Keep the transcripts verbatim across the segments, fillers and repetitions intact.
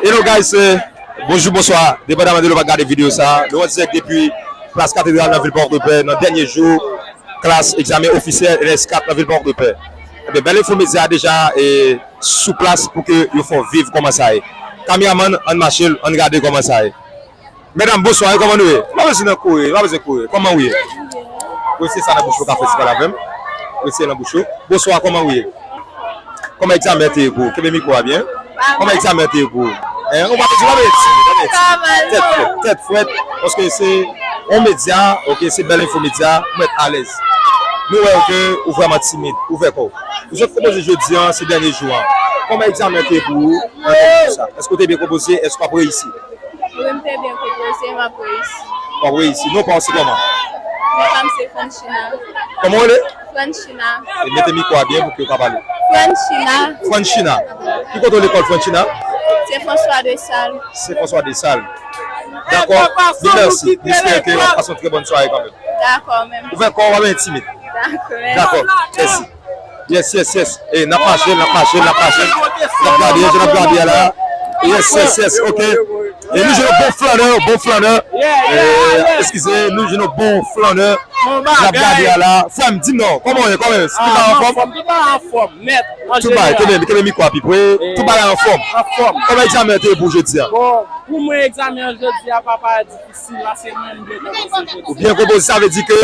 Hello guys, eh, bonjou, bonswa. Depandaman de lè w ap gade videyo sa, nou an dirèk depi Plas Katedral nan vil Pòtoprè, nan dènye jou klas egzamen ofisyèl L S kat nan vil Pòtoprè. Ebyen, Bèl Enfo Medya deja, eh, sou plas pou ke yo fè w viv kòman sa ye. Kameramann, ann mache l, ann gade kòman sa ye. Medam, bonswa, e kòman nou ye? Nou pa bezwen nan kouri, nou pa bezwen kouri. Kòman ou ye? Retire sa nan bouch ou, ka fè ti pale avè m. Retire nan bouch ou. Bonswa, kòman ou ye? Kòman egzamen an te ye pou ou? Kenbe mikwo a byen. Kòman egzamen an te ye pou ou? Hein? Ou pa bezwen, pa bezwen timid, pa bezwen timid. Tèt frèt, tèt frèt. Paske se yon medya, ok, se Bèl Enfo Medya, ou mèt alèz. Nou wè w ke ou vrèman timid, ouvè kò w. Ou sot konpoze jodi an, se dènye jou an. Kòman egzamen an te ye pou ou? Nan dènye jou sa. Èske w te byen konpoze? Èske w ap reyisi? Wi, m te byen konpoze, m ap reyisi. W ap reyisi. Non pa w se kòman? Non pa m se Franchina. Kòman w rele? Franchina. E mete mikwo a byen pou ke w ka pale. Franchina. Franchina. Ki kote w lekòl, Franchina? Se François de Sales. Se François de Sales. Dakò. Mil mèsi. M espere ke w ap pase yon trè bòn sware kanmenm. Dakò, menm. Ouvè kò w, pa entimide. Dakò, mèsi. Dakò. Mèsi. Yes, yes, yes. E, n ap mache, n ap mache, n ap mache. N ap gade, n ap gade la. Yes, yes, yes, ok. E nou jwenn yon bon flanè, bon flanè. E, eskize, nou jwenn yon bon flanè. N ap gade la. Frè m, di m non, kòman w ye, kòman w ye? Tout bagay anfòm? Tout bagay anfòm, nèt, an jeneral. Tout bagay, kenbe, kenbe mikwo a pi pre. Tout bagay anfòm? Anfòm. Kòman egzamen an te ye pou w jodi a? Bon, pou mwen, egzamen an jodi a pa parèt difisil la, se mwen m byen konpoze jodi a. Ou byen konpoze, sa vle di ke,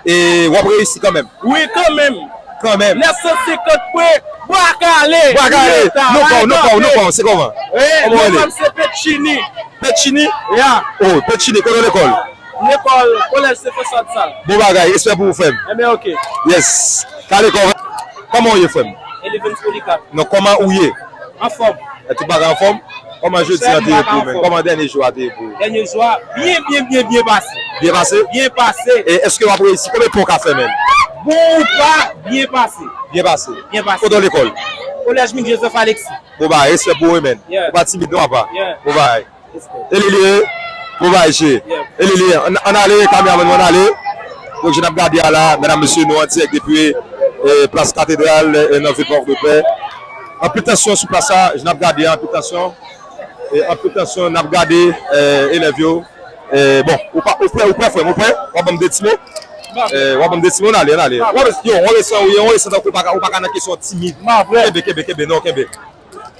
e, w ap reyisi kanmenm? Wi, kanmenm. Kanmenm. Nèf san senkant pre, bwa kale. Bwa kale. Non pa w, non pa w, non pa w, se kòman? Kòman w rele? Non pa m se Petchini. Petchini? Ya. Oh, Petchini, kote w lekòl? M lekòl, kolèj se François de Sales. Bon bagay, respè pou ou, frè m. Enben, ok. Yes. Kale kò. Kòman w ye, frè m? Elivens Polikap. Non, kòman ou ye? Anfòm. E tout bagay anfòm? Kòman jodi a te ye pou ou, menm? Kòman dènye jou a te ye pou ou? Dènye jou a, byen, byen, byen, byen pase. Byen pase? Byen pase. E èske w ap reyisi? Konbyen pwen w ka fè, menm? Bon ou pa, byen pase. Byen pase. Byen pase. Kote w lekòl? Kolèj Min Joseph Alexis. Bon bagay, respè pou ou, menm. Yeah. Ou pa timid, non, papa? Yeah. Bon bagay. Respè. E li li ye? Bon bagay, cheri. Yeah. E li li ye? Ann, ann ale, kameramann mwen, ann ale. Donk, jan n ap gade a la, medam, mesye, nou an dirèk depi, eh, plas Katedral, eh, nan vil Pòtoprè. Anpil tansyon sou plas la, jan n ap gade a, anpil tansyon. E anpil tansyon, n ap gade, eh, elèv yo. Eh, bon, ou pa, ou prè, ou prè, frè m, ou prè? W ap ban m de ti mo? Eh, w ap ban m de ti mo, ann ale, ann ale. W ap, yo, w ap santi, w ap santi tankou ou pa ka, ou pa ka nan kesyon timid. Kenbe, kenbe, kenbe, non, kenbe.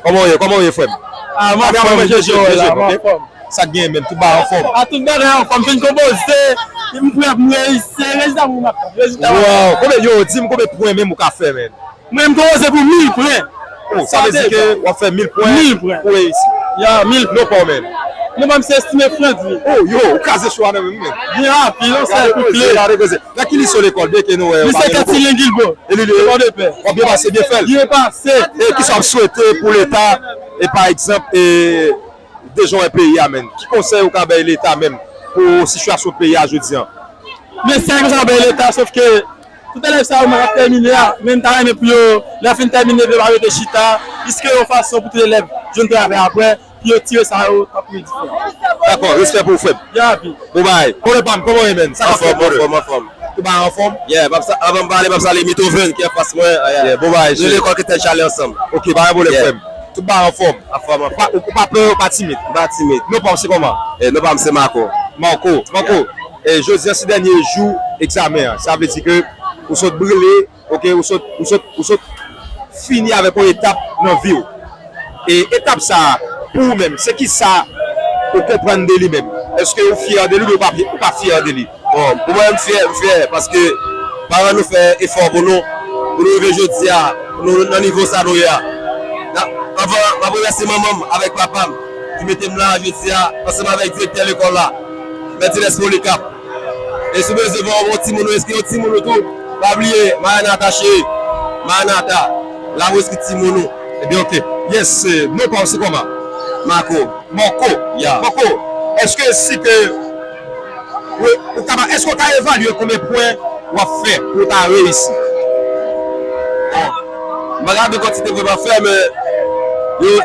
Kòman w ye? Kòman w ye, frè m? Ah, m anfòm, Jeje, Jeje, ok? Sa k genyen menm? Tout bagay anfòm? Ah, tout bagay anfòm. M fin konpoze, m prè pou m reyisi. Rezilta pou m ap tann. Rezilta pou m ap tann. Wow! Konbyen, yo, di m konbyen pwen menm ou ka fè, menm? Mwen, m konpoze pou mil pwen. Oh, sa vle di ke w ap fè mil pwen pou reyisi. Ya, mil. Non pa w menm? Non pa m se Estime Frank, wi. Oh, yo, ou kraze cho a nan men m, menm. Byen rapid, yon sèl kou kle. Gade koze, gade koze. Nan ki lise w lekòl, byen ke nou wè w pa gen logo? Lise Tertullien Guilbaud. E li, li, w ap byen pase, byen fè l. Byen pase. E kisa w ap swete pou Leta, e pa egzanp, e de jan w wè peyi a, menm? Ki konsèy ou ka bay Leta menm pou sitiyasyon peyi a jodi an? Men sa konsèy m ka bay Leta, sòf ke tout elèv sa yo, m ap tèmine a, men m ta renmen pou yo, lè yo fin tèmine, pou yo pa rete chita, piske yon fason pou tout elèv jwenn travay apre, pou yo tire sa yo, tankou yo di fè. Dakò, respè pou ou, frè m. Yapi. Bon bagay. Konnen pa m, kòman w ye, menn? Sa k ap fèt, brother? Anfòm, anfòm, anfòm. Tout bagay anfòm? Yeah, m ap sa-, avan m pale, m ap salye Mitoven ki anfas mwen. Ah, yeah. Yeah, bon bagay, cheri. Nou lekòl Kretèn Chale ansanm. Ok, pa gen pwoblèm, frè m. Tout bagay anfòm? Anfòm, anfòm. Ou pa, ou pa pè, ou pa timid? M pa timid. Non pa w se kòman? Eh, non pa m se Marco. Marco, Marco. Yeah. Eh, jodi a se dènye jou egzamen an. Sa vle di ke ou sot brile, ok, ou sot, ou sot, ou sot fini avèk yon etap nan vi w. E etap sa a, pou ou menm, se kisa ou konprann de li menm? Èske ou fyè de li oubyen ou pa, ou pa fyè de li? Bon, pou mwen, m fyè, m fyè, paske paran nou fè efò pou nou, pou nou rive jodi a, pou nou nan nivo sa nou ye a. N ap, anvan, m ap remèsye manman m avèk papa m ki mete m la jodi a, ansanm avèk direktè lekòl la, Mèt Inès Polikap. E si w bezwen wè yon timoun ou enskri yon timoun ou tou, pa bliye, Maranata cheri, Maranata, la pou enskri timoun ou. Ebyen, ok. Yes, eh, non pa w se kòman? Marco. Marco. Yeah. Marco, èske si ke, ou, ou ka, èske w ka evalye konbyen pwen w ap fè pou w ta reyisi? Bon. M pa ka di kantite pwen m ap fè, men yo,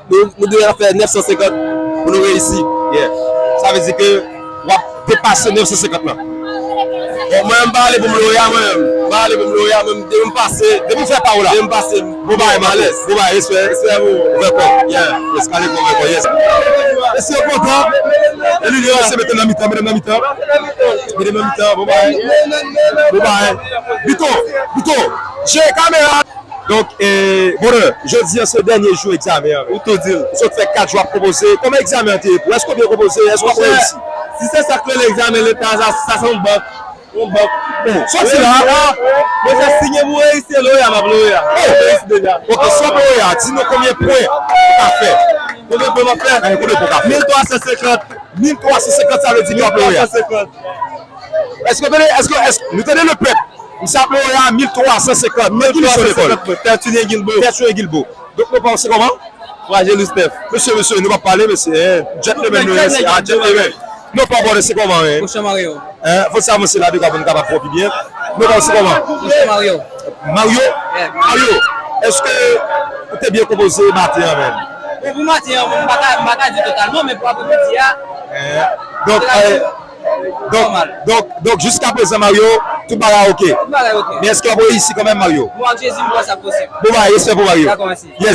nou, nou dwe ap fè nèf san senkant pou nou reyisi. Yeah. Sa vle di ke w ap depase nèf san senkant lan. Bon, mwen, m pa ale pou m loya, mwen menm. M pa ale pou m loya, men depi m pase, depi m fè pa w la, depi m pase, bon bagay, Marco. Alèz. Bon bagay, respè. Respè pou ou. Ou fè kò. Yeah. Yes, kale kò, fè kò, yes. Mesye yo kontan. Eli Leon, se mete nan mitan, mete nan mitan. Mete nan mitan, bon bagay. Bon bagay. Bito, Bito, jere kamera. Donk, eh, brother, jodi a se dènye jou egzamen an. Ou tou di l. Ou sot fè kat jou ap konpoze. Kòman egzamen an te ye pou ou? Èske w byen konpoze? Èske w ap reyisi? Si se sa k rele egzamen leta, sa, sa se yon bak. Yon bak. Bon, soti la. Mwen se siyen pou reyisi, loya, m ap loya. Oh! Reyisi deja. Ok, si w ap loya, di nou konbyen pwen ou ka fè. Konbyen pwen m ap fè? Eh, konbyen pwen ou ka fè? Mil twa san senkant. Mil twa san senkant, sa vle di ke w ap loya. Mil twa san senkant. Èske w tande, èske, èske, nou tande lepèp. Misye ap loya mil twa san senkant. Mil twa san senkant. Tèt Inyen Gilbo. Tèt Inyen Gilbo. Donk, nou pa w se kòman? Frajelous Steph. Mesye, mesye, nou pa pale, mesye, hein. Gentleman, nou, mesye, ah, gentleman. Nou pa w se kòman, hein. Kòman w ye? Hein, fò sa avanse la, de ka pou nou kapab pran pi byen. Nou pa w se kòman? Kòman w ye? Mario? Yeah. Mario, èske ou te byen konpoze maten an menm? Bon, pou maten an, m pa ka, m pa ka di totalman, men pou apremidi a, eh, donk, eh, donk, nòmal. Donk, donk, jiska prezan, Mario, tout bagay ok. Tout bagay ok. Men èske w ap reyisi kanmenm, Mario? Bon, ak Jezi, m kwè sa posib. Bon bagay, respè pou Mario. Dakò, mèsi. Yes.